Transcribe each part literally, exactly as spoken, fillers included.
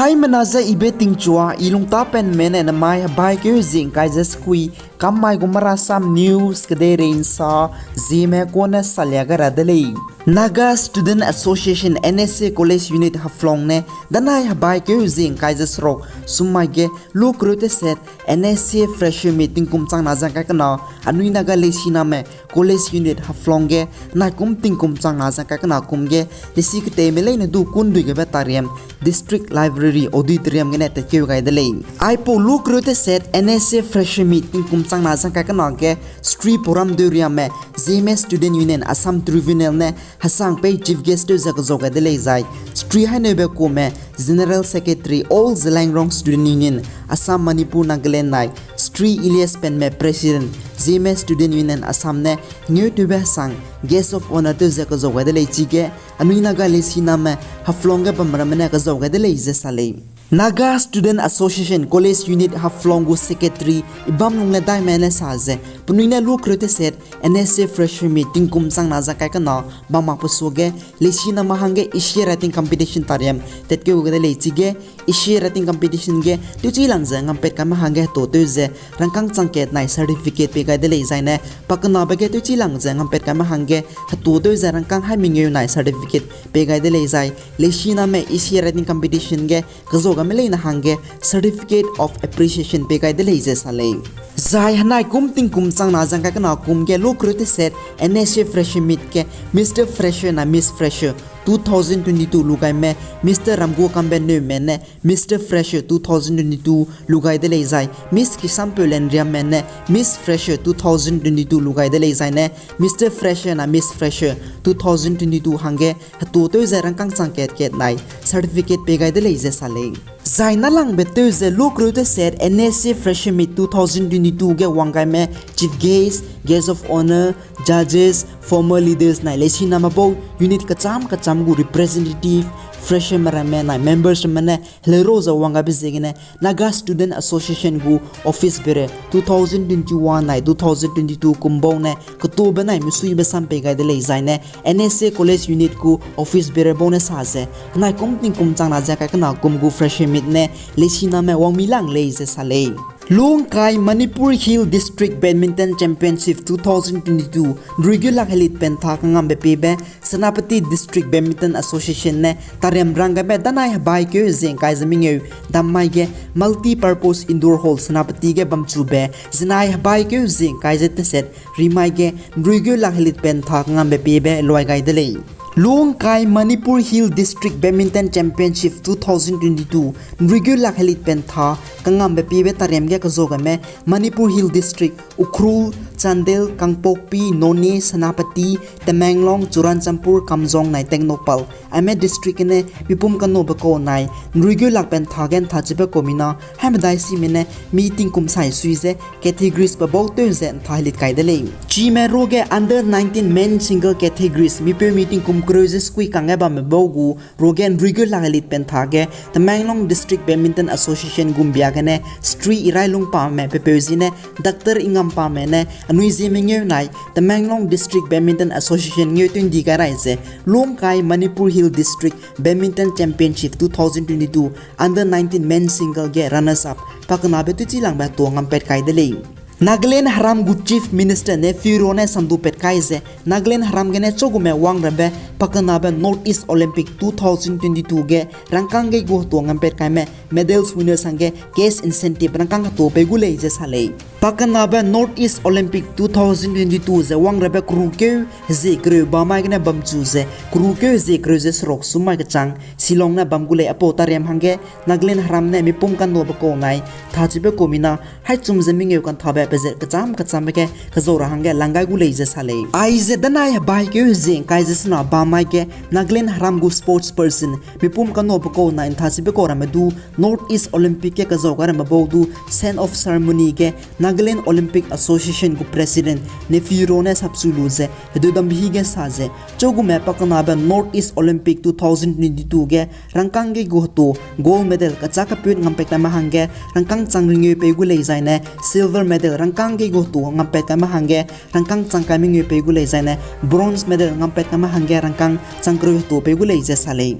Aimena ze ibe tingchua, i lungtapenme ne namai hebaikeu zie ngkai ze sekui, kam mai gu Marasam News kedeirei nsa, Zeme kone salia gai ra de lei. Naga Student Association, N S A College Unit Haflong ne, danai hebaikeu zie ngkai ze seruk, summai ge, lu kereu teset, N S A Fresher Meet tingkum changna ze ngkai kena, anui Naga leisiname, College Unit Haflong ge, naikum tingkum changna ze ngkai kena kum ge, lesi keteime leine du kundui gebe tariam, District Library Auditorium gene tatkeu gai de lei. Aipau lu kereu teset N S A Fresher Meet tingkum changna ze ngkai kena ge, Sri Puram Deuriame, Zeme Student Union Assam Tribunal ne, hesang pei chief guest tew ze kezau gai de lei zai, Sri Haineube Kume, General Secretary All Zeliangrong Student Union, Assam, Manipur, Nagaland nai, Sri Elias Penme President, Zeme Student Union Assam ne, ngeutewbe hesang, Guest of Honour tew ze kezau gai de lei chige, anui Naga leisiname, Haflong ge bamramme ne kezau gai de lei ze sa lei. Naga Student Association College Unit Haflong gu Secretary Ibamlungle Daime ne sa ze, penui ne lu kereu teset N S A Fresher Meet tingkum changna ze ngkai kena bam mak pe suage, leisiname hangge essay writing competition tariam tatkeu gai de lei chige, essay writing competition ge tewchilang ze ngampet kaime hangge hetuâtew ze rangkâng changkat nai certificate pei gai de lei zaine, pakenabe ge tewchilang ze ngampet kaime hangge hetuâtew ze rangkâng hai mengeu nai certificate pei gai de lei zai, leisiname essay writing competition ge kezau gaime leine hangge Certificate of Appreciation pei gai de lei ze sa lei. Zai henaikum tingkum changna ze ngkai kena kum ge lu kereu teset N S A Fresher Meet ge Mister Fresher na Miss Fresher two thousand twenty-two lu gaime Mister Ramgukambe Neume ne Mister Fresher two thousand twenty-two lu gai de lei zai Miss Kisampeu Lenriamme ne Miss Fresher two thousand twenty-two lu gai de lei zaine Mister Fresher na Miss Fresher two thousand twenty-two hangge hetuâtew ze rangkâng changkat kat nai certificate pei gai de lei ze sa lei. Zai nâlangbe tew ze lu kereu teset N S A Fresher Meet two thousand twenty-two ge wang gaime chief guest, guest of honour, judges, former leaders nai leisiname bau unit kecham kecham gu representative, fresherme ramme nai members ramme ne heleu ro ze wang gaibe ziegene Naga Student Association gu office bearer two thousand twenty-one nai two thousand twenty-two kum bau ne ketuâbe nai mesuibe sam pei gai de lei zaine N S A College Unit gu office bearer bau ne sa ze, henaikum tingkum changna ze ngkai kena kum gu Fresher Meet ne leisiname wangmi lang lei ze sa lei. Lungkai Manipur Hill District Badminton Championship two thousand twenty-two, nruigeu lak helit pentha kangambe piebe, Senapati District Badminton Association ne tariam rang gaime danai hebaikeu zie ngkai ze mengeu, dammai ge Multi-Purpose Indoor Hall Senapati ge bamchube, zinai hebaikeu zie ngkai ze teset, rimai ge nruigeu lak helit pentha kangambe piebe luai gai de lei. Lungkai Manipur Hill District Badminton Championship two thousand twenty-two, nruigeu lak helit pentha kangambe piebe tariam ge kezau gaime Manipur Hill District, Ukhrul, Chandel, Kangpokpi, Noney, Senapati, Tamenglong, Churachandpur, Kamjong nai Tengnoupal, aime district gene mipum kanobe kau nai, nruigeu lak pentha ge nthachibe kau mina, haimedai sime ne mi tingkum sai sui ze categories pe bau tew ze ntha helit kai de lei. Chime ruage under nineteen men single categories mipeu mi tingkum kereu ze sekui kangge bamme bau gu ruage nruigeu lak helit pentha ge Tamenglong District Badminton Association gumbia gene Sri Irailungpame pepeu zine Doctor Ingampame ne anui zie mengeu nai Tamenglong District Badminton Association ngeu tew ndi gai rai ze Lungkai Manipur Hill District Badminton Championship two thousand twenty-two under nineteen men single ge runners up pakenabe tewchilangbe tuâ ngampat kai de lei. Nagaland heram gu Chief Minister Neiphiu Rio ne sandupat kai ze, Nagaland heram gene chugume wangrabe pakenabe North East Olympic two thousand twenty-two ge rangkâng ge gu hetuâ ngampat kaime medals winners hangge cash incentive rangkâng hetuâ pei gu lei ze sa lei. Pakenabe North East Olympic two thousand twenty-two ze wangrabe kerukeu hezie kereu bamai gene bamchu ze kerukeu hezie kereu ze seruk sum mai kechang Shillong ne bam gu lei. Apau tariam hangge Nagaland heram ne mipum kanobe kau nai nthachibe kau mina haichum ze mengeu kanthabe pezat kecham kechambe ge kezau ra hangge lang gai gu lei ze sa lei. Aize danai hebaikeu hezie ngkai ze sena bamai ge Nagaland heram gu sports person mipum kanobe kau nai nthachibe kau ramme du North East Olympic ge kezau gai ramme bau du send off ceremony ge Nagaland Olympic Association gu President Neiphiu Rio ne sapchu lu ze hedeu dambe hi ge sa ze, chugume pakenabe North East Olympic two thousand twenty-two ge rangkâng ge gu hetuâ gold medal kechâ keput ngampat kaime hangge rangkâng chang ringeu pei gu lei zaine, silver medal rangkâng ge gu hetuâ ngampat kaime hangge rangkâng chang kai mengeu pei gu lei zaine, bronze medal ngampat kaime hangge rangkâng chang kereu hetuâ pei gu lei ze sa lei.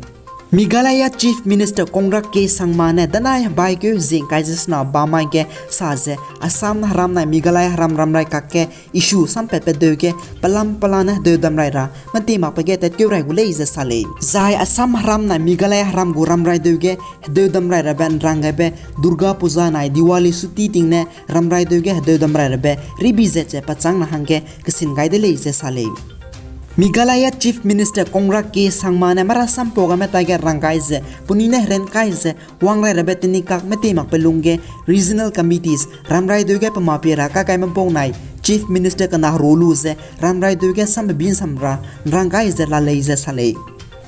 Meghalaya Chief Minister Conrad K Sangma ne danai hebaikeu hezie ngkai ze sena bamai ge sa ze Assam heram nai Meghalaya heram ramrai kakge issue sampatbe deu ge pelam pelane hedeu damrai ra meti makbe ge tatkeu rai gu lei ze sa lei. Zai Assam heram nai Meghalaya heram gu ramrai deu ge hedeu damrai rabe nranggaibe Durga Puja nai Diwali suti tingne ramrai deu ge hedeu damrai rabe ribi zet ze pachang na hangge kesin gai de lei ze sa lei. Meghalaya Chief Minister Conrad K Sangma ne marasam pau game taige ranggai ze penui ne herenkai ze wangrai rabe tenikak meti makbe lungge regional committees ramrai deu ge pemapie ra kakaime bau nai Chief Minister kena heru lu ze ramrai deu ge sambe binsam ra nranggai ze la lei ze sa lei.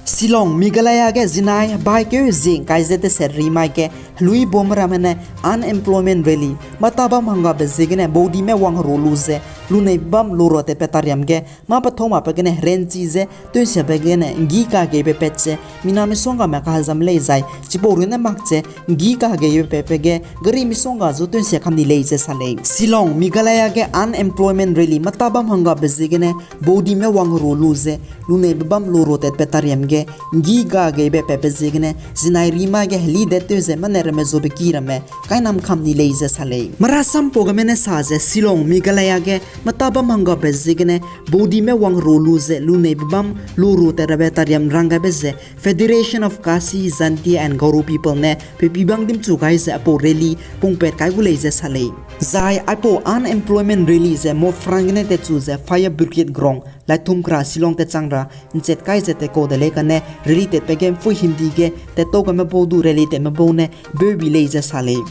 Shillong, Meghalaya ge zinai hebaikeu hezie ngkai ze teset rimai ge heluibaume ramme ne unemployment rally mâ ta bam hanggabe ziegene baudime wangheru lu ze lunei bam lurotetbe tariam ge mâ pethau makbe gene herenchi ze tewnsiabe gene nggi kageibe pat ze mina misonggame kahezam lei zai chipau runne mak ze nggi kageibe patbe ge gari misongga zu tewnsia kam ni lei ze sa lei. Shillong, Meghalaya ge unemployment rally mâ ta bam hanggabe ziegene baudime wangheru lu ze luneibe bam lurotetbe tariam ge nggi kageibe patbe ziegene zinai rimai ge heli det tew ze mane ramme zube ki ramme kainam kam ni lei ze sa lei. Marasam pau game ne sa ze Shillong, Meghalaya ge mâ ta bam hanggabe ziegene baudime wangheru lu ze luneibe bam lurotet rabe tariam ranggaibe ze Federation of Khasi, Jaintia and Garo People ne pepi bang dimchu gai ze aipau rally pungpat kai gu lei ze sa lei. Zai aipau unemployment rally ze Motphrang gene tatchu ze Fire Brigade Ground, Laithumkra, Shillong tatchang ra nchet kai ze tatkau de lei kane rally tatbe ge mpui himdi ge tatkau game bau du rally tatme bau ne beubi lei ze sa lei.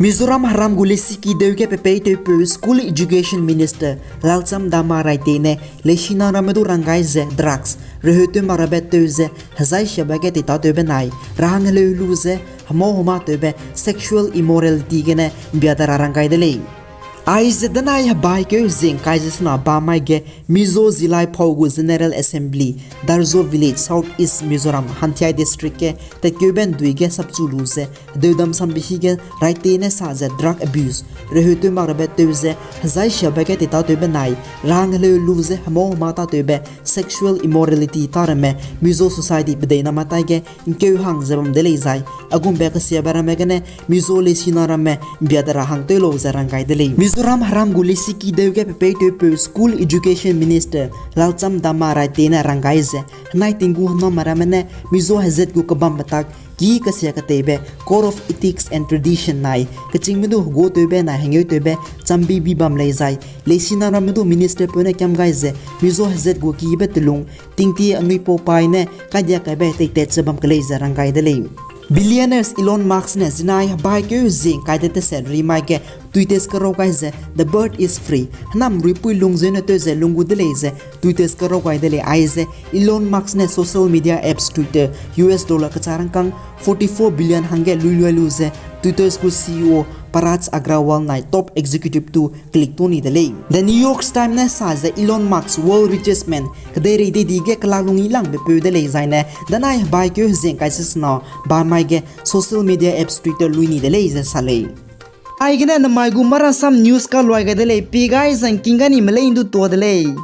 Mizoram heram gu lesiki deu ge pepeitewpeu School Education Minister Lalcham Dama Raite ne lesina ramme du ranggai ze drugs, reheu tew mak rabe tew ze hezai siabe ge teitatewbe nai rahang heleu lu ze hemau hema tewbe sexual immorality gene mbia da ra ranggai de lei. Aize danai hebaikeu hezie ngkai ze sena bamai ge Mizo zilai phau gu General Assembly, Darzo Village, South East Mizoram, Hanthai District ge tatkeube ndui ge sapchu lu ze hedeudam sambe hi ge Raite ne sa ze drug abuse, reheu tew mak rabe tew ze hezai siabe ge teitatewbe nai rahang heleu lu ze hemau hema tatewbe sexual immorality ta ramme Mizo society pedeina matai ge nkeu hang ze bam de lei zai agumbe kesiabe ramme gene Mizo lesina ramme mbia da ra hang tew lau ze ranggai de lei. Mizoram heram gu lesiki deu ge pepeitewpeu School Education Minister Lalcham Dama Raite ne ranggai ze henai tinggu hename ramme ne Mizo hezat gu kebambe tak ki kesia keteibe Code of Ethics and Tradition nai kechîngme du heguatewbe nai hengeutewbe chambi bi bam lei zai lesina ramme du ministerpeu ne kiam gai ze Mizo hezat gu kibe telung tingtie anui pau paî ne kaidiak kaibe teitat ze bam kelei ze ranggai de lei. Billionaires Elon Musk ne zinai hebaikeu hezie ngkai de teset rimai ge Twitter kerau gai ze The bird is free, hênam ruipui lung zene tew ze lung gu de lei ze Twitter kerau gai de lei. Aize Elon Musk ne social media apps Twitter US dollar kecharangkâng forty-four billion hangge luilui lu ze Twitter gu CEO Parag Agrawal nai top executive tu click tu ni de lei. The New York Times ne sa ze Elon Musk, world richest man, kedeirei dei di ge kela lung i langbe peu de lei zaine danai hebaikeu hezie ngkai ze sena bamai ge social media apps Twitter lui ni de lei ze sa lei. Aigene namai gu marasam news kaluai gai de lei, pi gai zangking ga ni me lei ndu tua de lei.